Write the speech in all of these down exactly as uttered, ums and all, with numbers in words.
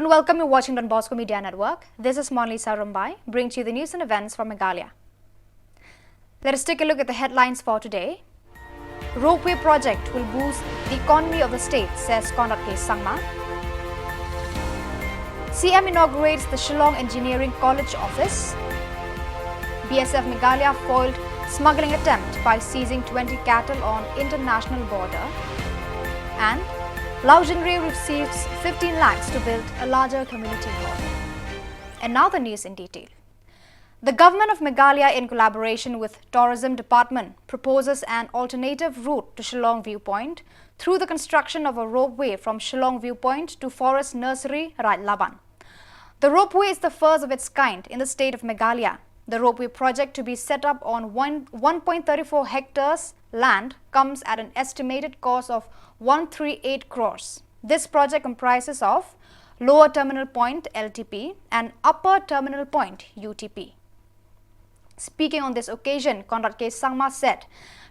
And welcome, you're watching Don Bosco Media Network. This is Monlisa Rumbai, bringing to you the news and events from Meghalaya. Let us take a look at the headlines for today. Ropeway project will boost the economy of the state, says Conrad K Sangma. C M inaugurates the Shillong Engineering College office. B S F Meghalaya foiled smuggling attempt by seizing twenty cattle on international border. And Laujinreo receives fifteen lakhs to build a larger community hall. And now the news in detail. The Government of Meghalaya, in collaboration with Tourism Department, proposes an alternative route to Shillong Viewpoint through the construction of a ropeway from Shillong Viewpoint to Forest Nursery, Raid Laban. The ropeway is the first of its kind in the state of Meghalaya. The ropeway project, to be set up on one, one point three four hectares land, comes at an estimated cost of one three eight crores. This project comprises of Lower Terminal Point, L T P, and Upper Terminal Point, U T P. Speaking on this occasion, Conrad K Sangma said,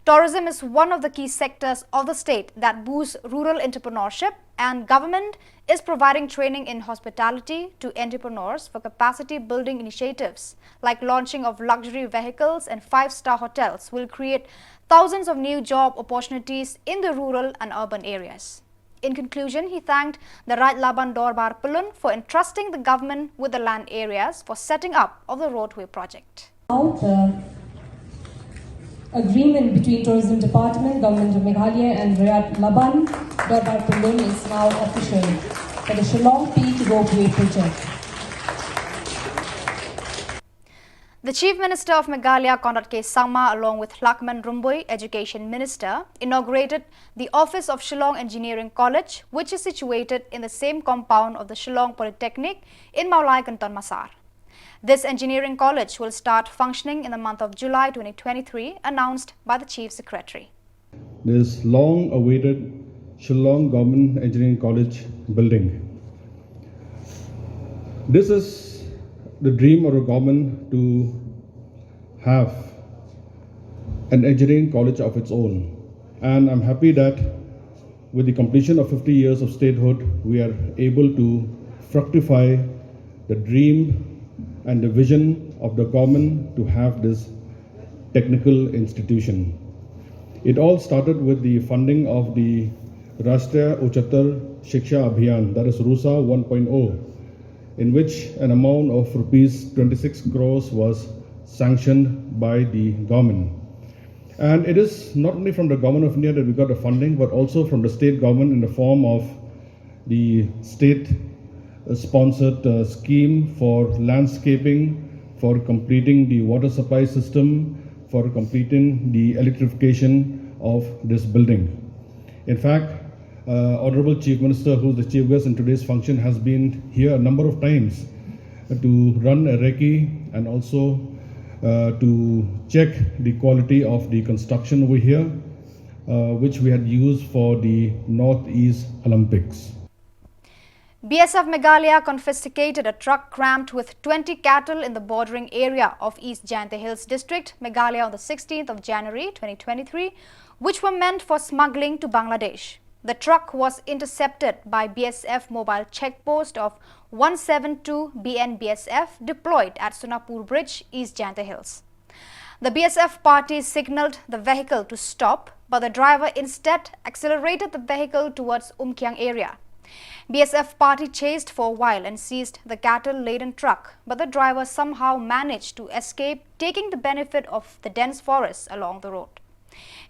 tourism is one of the key sectors of the state that boosts rural entrepreneurship, and government is providing training in hospitality to entrepreneurs for capacity building initiatives like launching of luxury vehicles and five-star hotels will create thousands of new job opportunities in the rural and urban areas. In conclusion, he thanked the Raid Laban Dorbar Pyllun for entrusting the government with the land areas for setting up of the roadway project. Now, the agreement between Tourism Department, Government of Meghalaya and Raid Laban Dorbar Pyllun is now official for the Shillong Peak Ropeway Project. The Chief Minister of Meghalaya, Conrad K Sangma, along with Lahkmen Rymbui, Education Minister, inaugurated the office of Shillong Engineering College, which is situated in the same compound of the Shillong Polytechnic in Mawlai Kanton Massar. This engineering college will start functioning in the month of July twenty twenty-three, announced by the Chief Secretary. This long awaited Shillong Government Engineering College building. This is the dream of a government to have an engineering college of its own. And I'm happy that with the completion of fifty years of statehood, we are able to fructify the dream and the vision of the government to have this technical institution. It all started with the funding of the Rashtriya Uchchatar Shiksha Abhiyan, that is RUSA one point oh, in which an amount of rupees twenty-six crores was sanctioned by the government. And it is not only from the Government of India that we got the funding, but also from the state government in the form of the state uh, sponsored uh, scheme for landscaping, for completing the water supply system, for completing the electrification of this building. In fact, uh, Honorable Chief Minister, who is the chief guest in today's function, has been here a number of times to run a recce and also uh, to check the quality of the construction over here, uh, which we had used for the Northeast Olympics. B S F Meghalaya confiscated a truck crammed with twenty cattle in the bordering area of East Jaintia Hills District, Meghalaya, on the sixteenth of January twenty twenty-three, which were meant for smuggling to Bangladesh. The truck was intercepted by B S F mobile check post of one seven two B N B S F deployed at Sonapur Bridge, East Jaintia Hills. The B S F party signaled the vehicle to stop, but the driver instead accelerated the vehicle towards Umkiang area. B S F party chased for a while and seized the cattle-laden truck, but the driver somehow managed to escape, taking the benefit of the dense forest along the road.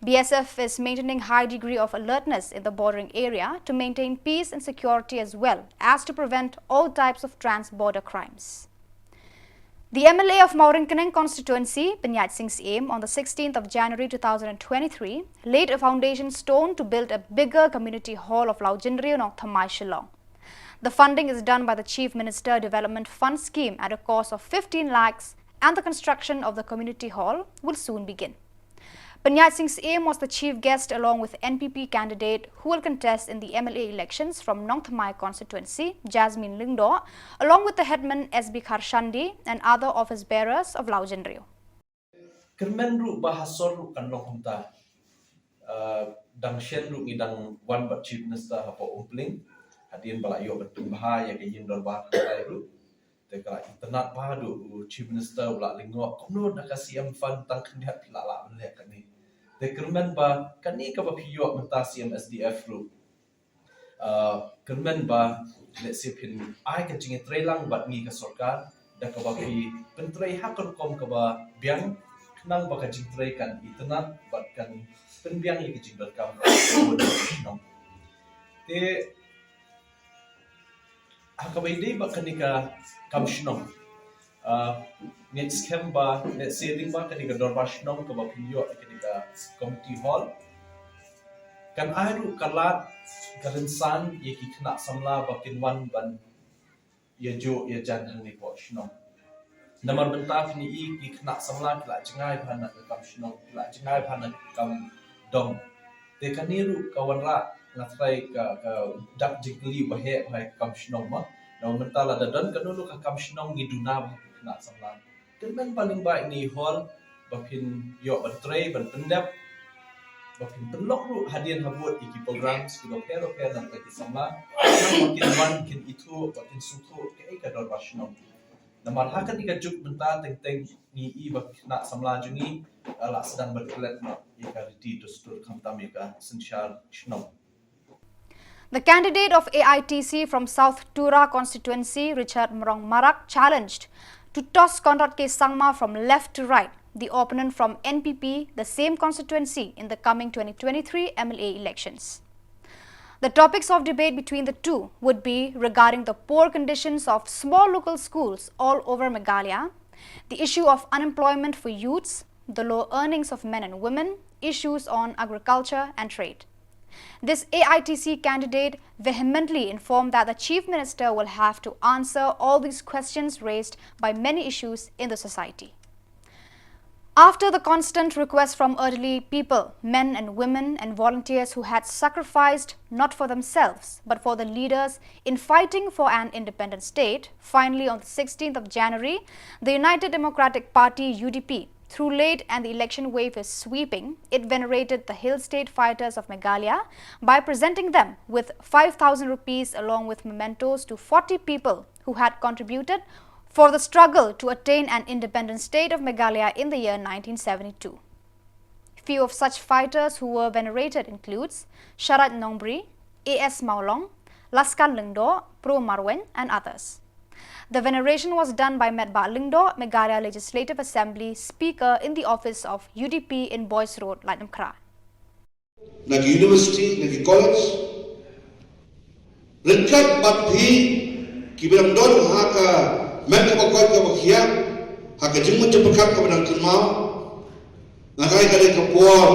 B S F is maintaining high degree of alertness in the bordering area to maintain peace and security, as well as to prevent all types of trans-border crimes. The M L A of Mawryngkneng constituency, Pynïaid Sing Syiem, on the sixteenth of January two thousand twenty-three, laid a foundation stone to build a bigger community hall of Laujinriew, Nongthymmai, Shillong. The funding is done by the Chief Minister Development Fund Scheme at a cost of fifteen lakhs, and the construction of the community hall will soon begin. Pynïaid Sing Syiem was the chief guest along with N P P candidate who will contest in the M L A elections from Nongthymmai constituency, Jasmine Lyngdoh, along with the headman S B Kharshandi and other office bearers of Laujinriew. Kyrmen ruh ba ha sor ruh kan long kumta. Uh, dang shen ruh ngi dang wan bad Chief Minister hapoh Umpling. Hadien ba la ïoh ban pynbha ïa ka ïing dorbar hangtai ruh, te ka la itynnad bha haduh u Chief Minister u la lyngngoh kumno na ka C M Fund tang khyndiat phi la lah ban leh kane. Te kyrmen ba kane kaba phi ïoh mynta C M S D F ruh, uh, kyrmen ba lehse phin ai ka jingïatreilang bad ngi ka sorkar da kaba phi pyntrei ha ka rukom kaba biang, khnang ba ka jingtrei kan itynnad bad kan pynbiang ïa ka jingdonkam ka shnong. Te ha kaba ïadei bad kane ka kam shnong, uh, ngi skhem ba lehse dei ba kane ka dorbar shnong kaba phin ïoh ïa kane ka community hall kan ai ruh ka lad ka rynsan ïa ki khynnah samla ba kin wan ban ïajuh ïajan hangne hapoh shnong. Namar mynta phin ïohi ki khynnah samla ki la jngai bha na ka kam shnong, ki la jngai bha na ka kam dong. Te kane ruh ka wanrah, nga tharai, ka, ka dak jingkylli ba heh bha ïa ka kam shnong mo. Namar mynta lada don kano kano ka kam shnong ngi duna bha ki khynnah samla. Kyrmen ba lyngba ine i hall ba phin ïoh ban trei ban pyndep, ba phin pynlong ruh hadien habud ïa ki programs kiba pher ba pher na ka bynta ki samla, ba kin wan kin ithuh, ba kin sngewthuh kaei ka dorbar shnong. Namar ha kane ka juk mynta teng teng ngi i ba ki khynnah samla jong ngi, uh, la sdang ban klet noh ïa ka riti dustur khamtam ïa ka synshar shnong. The candidate of A I T C from South Tura constituency, Richard Mrong Marak, challenged to toss Conrad K Sangma from left to right, the opponent from N P P, the same constituency, in the coming twenty twenty-three M L A elections. The topics of debate between the two would be regarding the poor conditions of small local schools all over Meghalaya, the issue of unemployment for youths, the low earnings of men and women, issues on agriculture and trade. This A I T C candidate vehemently informed that the Chief Minister will have to answer all these questions raised by many issues in the society. After the constant requests from elderly people, men and women and volunteers who had sacrificed not for themselves but for the leaders in fighting for an independent state, finally on the sixteenth of January, the United Democratic Party, U D P, through late and the election wave is sweeping, it venerated the Hill State fighters of Meghalaya by presenting them with five thousand rupees along with mementos to forty people who had contributed for the struggle to attain an independent state of Meghalaya in the year nineteen seventy-two. Few of such fighters who were venerated includes Sharat Nongbri, A S Mawlong, Laskan Lyngdoh, Pro Marweiñ and others. The veneration was done by Metbah Lyngdoh, Meghalaya Legislative Assembly Speaker in the office of U D P in Boyce Road, Laitumkhrah. Na ki university, na ki college, ryngkat bad phi kiba dang don ha ka met kaba koit kaba khiah, ha ka jingmut jingpyrkhat kaba dang kynmaw, nga ai ka dei ka por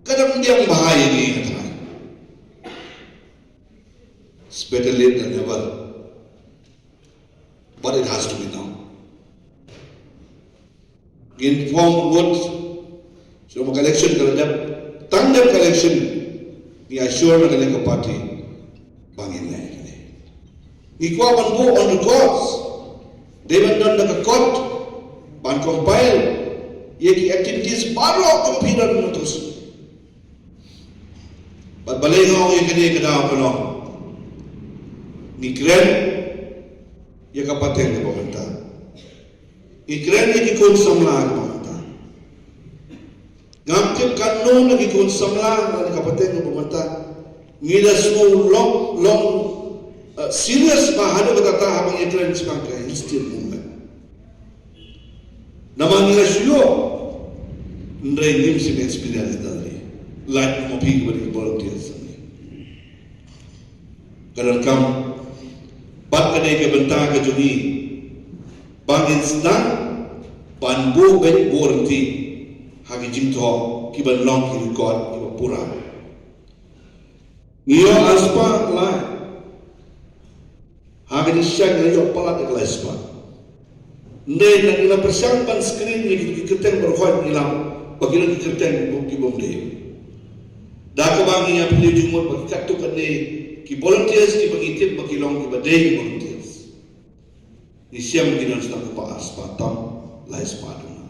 ka dang biang bha ïa ngi. It's better late than never. But it has to be now. Ngin form vote. Shuh ba ka election ka la dep. Tang dep ka election, ngi assure na kane ka party ba ngin leh kane. Ngi kwah ban buh on records. Dei ban don da ka kot ban compile ïa ki activities baroh kum phi don mynta. Bad balei nga ong ïa kane ka daw ka long, ngi kren ïa ka pateng kaba mynta. Ngi kren ïa ki khun samla kaba mynta. Ngam tip katno na ki khun samla na ka pateng kaba mynta ngi la sngew long long serious bha haduh katta haba ngi kren shaphang ka Hill State Movement. Namar ngi la shu ïoh, hynrei ngim shym experience da lei. Lait ma phi kiba dei ki volunteers. Ka donkam bad ka dei ka bynta ka jong ngi ba ngin sdang ban buh beit buh rynti ha ki jingthoh kiban long ki record kiba pura. Ngi ïoh arspah lai. Ha ka jingshisha ngi la ïoh palat ïa ka lai spah. Hynrei ngi la pyrshang ban screen ïa ki kyrteng baroh, ngi lam ba ki long ki kyrteng ki bym dei. Da kaba ngi ïa pynlong jingmut ba ki katto katne ki volunteers kiba ngi tip ba ki long kiba dei ki volunteers, ngi shem ki don sdang kaba arspah tam lai spah duna.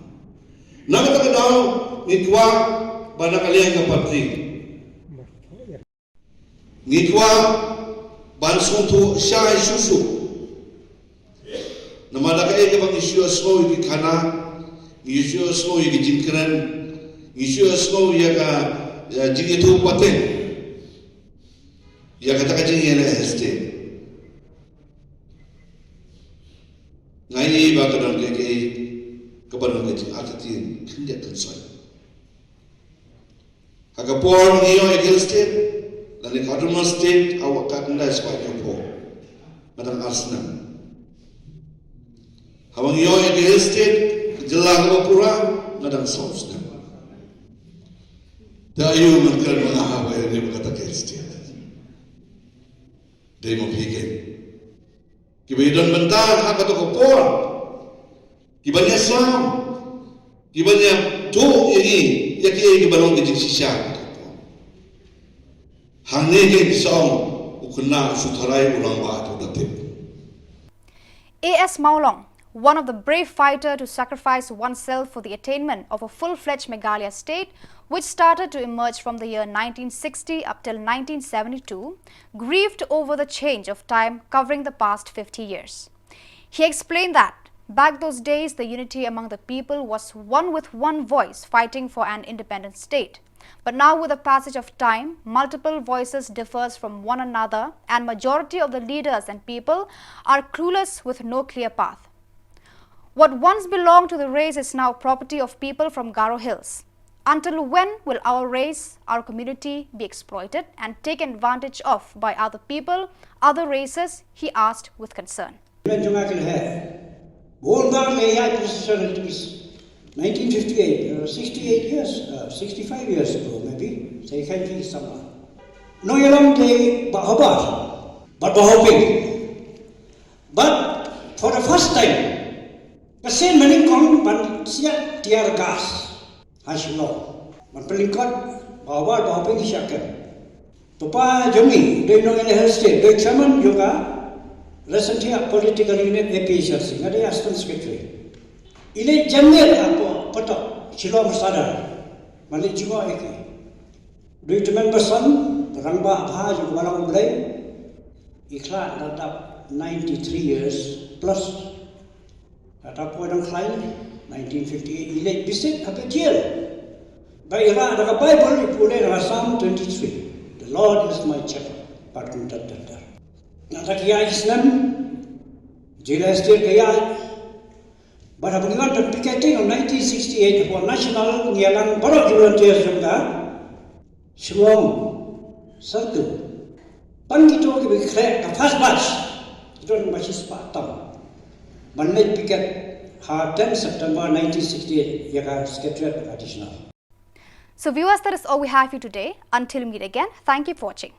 Na kata ka daw ngi kwah ba na ka liang ka party ngi kwah Ban sngewthuh shai shuh shuh. Namar da kaei kaba ngi shu ïohsngew ïa ki khana, ngi shu ïohsngew ïa ki jingkren, ngi shu ïohsngew ïa ka, ïa jingïathuh pateng ïa kata ka jingïaleh hestate. Nga ïohi ba ka don kaei kaei kaba don ka jingartatien khyndiat khynsoit. Ha ka por ngi ïoh ïa ka Hill State lane ka Autonomous State, ha ka khyndai spah hynñiew phew, nga dang ar snem. Haba ngi ïoh ïa ka Hill State, ka jylla kaba pura, nga dang saw snem. Te aïu ngan kren ma nga haba ïadei bad kata ka Hill State? Dei ma phi keiñ kiba ïadon bynta ha kato ka por, kiban ïasam, kiban ïathuh ïa ngi ïa kiei kiba long ka jingshisha. Hangne keiñ sa ong u khynnah u shu tharai, u rangbah u da tip. A S Mawlong, one of the brave fighter to sacrifice oneself for the attainment of a full-fledged Meghalaya state, which started to emerge from the year nineteen sixty up till nineteen seventy-two, grieved over the change of time covering the past fifty years. He explained that back those days the unity among the people was one with one voice fighting for an independent state. But now, with the passage of time, multiple voices differs from one another, and majority of the leaders and people are clueless with no clear path. What once belonged to the race is now property of people from Garo Hills. Until when will our race, our community be exploited and taken advantage of by other people, other races? He asked with concern. Jong nga ki leh. Bun bang me ya position at least. Nineteen fifty-eight, uh, sixty-eight years, uh, sixty-five years ago maybe. Sa ïa kane ki samla. Nongïalam te Bah Hobart. Bad Bah Hoping. But for the first time, ka seng mynnyngkong ban siat tear gas ha Shillong. Ban pynlyngkot Bah Hobart, Bah Hoping ki shah kem. Papa jong ngi, dei nongïaleh Hill State, dei chairman jong ka Ras Saiñthiah Political Unit A P H L C, nga dei assistant secretary. I leit janmiet hapoh patok Shillong Sadar, ban leit jngoh ïa ki. Dei tymmen basan, rangbah bha jong ka Balang U Blei, i khlad da dap ninety-three years plus. Kata poi dang khlaiñ, nineteen fifty-eight i leit visit ha ka jail. Ba i rah da ka Bible, i pule da ka Psalm twenty-three. The Lord is my shepherd, pat kumta ter ter. Nangta ki ïaid ki snem, Jela Estate ka ïaid. Bad haba ngi wan da picketing of nineteen sixty-eight hapoh National, ngi ïalang baroh ki volunteers jong ka Shillong Circle. Ban kito kiba khreh ka first batch, kito kiba shispah tam, ban leit picket ha ten September nineteen sixty-eight ïa ka Secretariat of Additional. So viewers, that is all we have for you today. Until we meet again, thank you for watching.